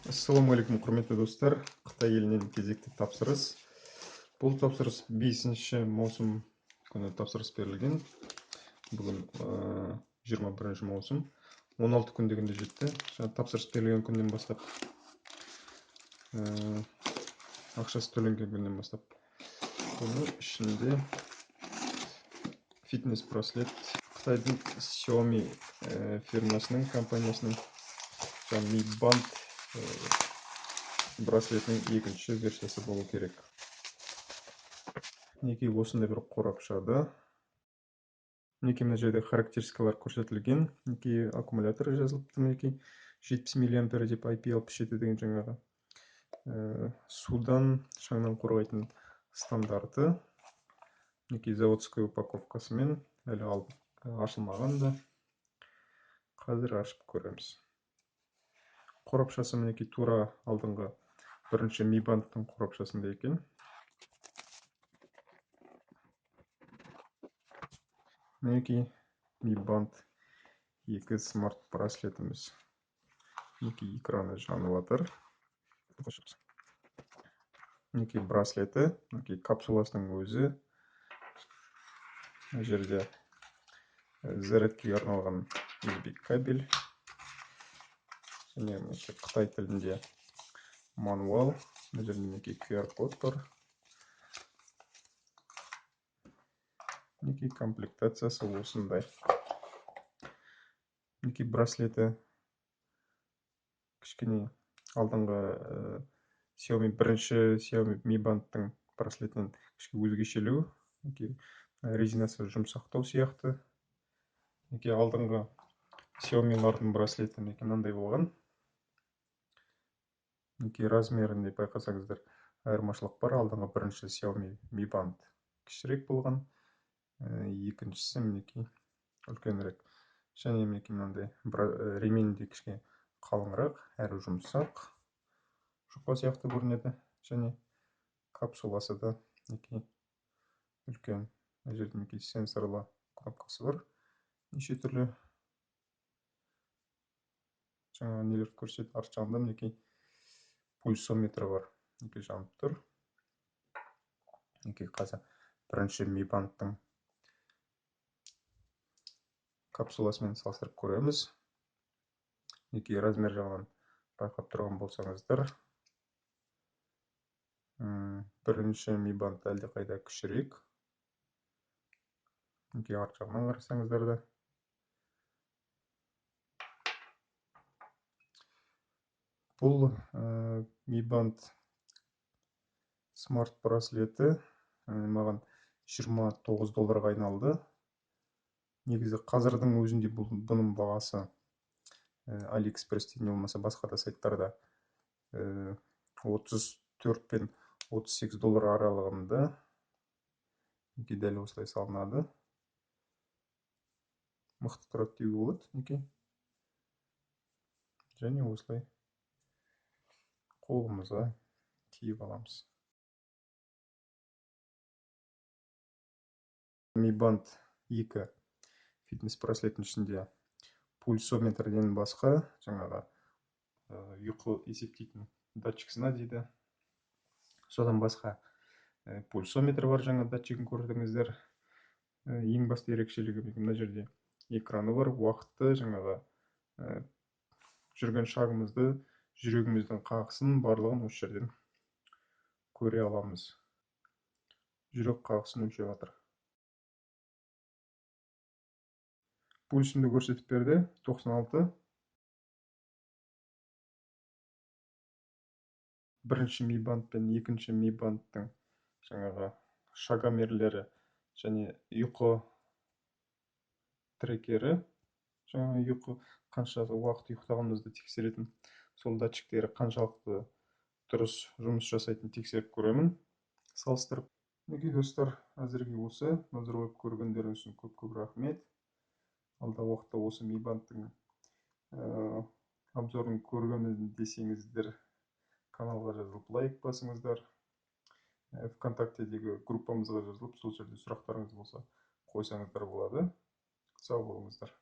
Ассалаумағалейкум, құрметті достар. Қытай елінен кезекті тапсырыс. Бұл тапсырыс 5 маусым күні тапсырыс берілген. Бүгін 21 маусым. 16 күн дегенде жетті. Жаңа тапсырыс берілген күннен бастап, ақшасы төленген күннен бастап. Бұның ішінде фитнес браслет Қытайдың Xiaomi фирмасының, компаниясының жаңа Mi Band браслетінің екінші версиясы болу керек. Мінекей осындай бір қорапшада. Мінекей мына жерде характеристикалар көрсетілген. Мінекей аккумулятор жазылыпты, мінекей 70 миллиампер деп IP67 деген жаңағы, судан, шаңнан қорғайтын стандарты. Мінекей заводской упаковкасымен әлі ашылмаған да. Қазір ашып көреміз. Қорапшасы мінекей тура алдыңғы бірінші Mi Band-тың қорапшасында екен. Мінекей Mi Band 2 смарт браслетіміз. Мінекей экраны жанып жатыр. Мінекей браслеті, мінекей капсуласының өзі. Мына жерде зарядкаға арналған USB кабель. Және мінекей қытай тілінде мануал. Мына жерде мінекей QR код бар. Мінекей комплектациясы осындай. Мінекей браслеті кішкене алдыңғы Xiaomi бірінші Xiaomi Mi Band-тың браслетінен кішкене өзгешелеу. Мінекей резинасы жұмсақтау сияқты. Мінекей алдыңғы Xiaomi-лардың браслеті мінекей мынандай болған. Мінекей размерінде байқасаңыздар айырмашылық бар. Алдыңғы бірінші Xiaomi Mi Band кішірек болған. Екіншісі мінекей үлкенірек. Және мінекей мынандай ремені де кішкене қалыңырақ, әрі жұмсақ, жұқа сияқты көрінеді. Және капсуласы да мінекей үлкен. Мына жерде мінекей сенсорлы кнопкасы бар. Неше түрлі жаңа нелер көрсетеді. Арт жағында мінекей пульсометр бар. Мінекей жанып тұр. Мінекей қазір бірінші Mi Band-тың капсуласымен салыстырып көреміз. Мінекей размер жағынан байқап тұрған болсаңыздар, бірінші Mi Band әлдеқайда кішірек. Мінекей арт жағынан қарасаңыздар да. Бұл Mi Band смарт браслеті маған 29 долларға айналды. Негізі қазірдің өзінде бұның бағасы AliExpress-те не болмаса басқа да сайттарда 34 пен 38 доллар аралығында. Мінекей дәл осылай салынады. Мықты тұрады деуге болады мінекей. Және осылай қолымызға киіп аламыз. Mi Band 2 фитнес браслеттің ішінде пульсометрден басқа жаңағы ұйқы есептейтін датчик сна дейді. Содан басқа пульсометр бар, жаңа датчигін көрдіңіздер. Ең басты ерекшелігі мына жерде экраны бар, уақытты, жаңағы жүрген шағымызды, жүрегіміздің қағысын барлығын осы жерден көре аламыз. Жүрек қағысын өлшеп жатыр. Пульсімді көрсетіп берді, 96. Бірінші Mi Band пен екінші Mi Band-тың жаңағы шагомерлері және ұйқы трекері, жаңағы ұйқы қанша уақыт ұйықтағанымызды тексеретін сол датчиктері қаншалықты дұрыс жұмыс жасайтынын тексеріп көремін, салыстырып. Мінекей достар, әзірге осы. Назар қойып көргендеріңіз үшін көп-көп рахмет. Алдағы уақытта осы Mi Band-тың обзорын көргенмін десеңіздер, каналға жазылып лайк басыңыздар. ВКонтактедегі группамызға жазылып, сол жерде сұрақтарыңыз болса қойсаңыздар болады. Сау болыңыздар.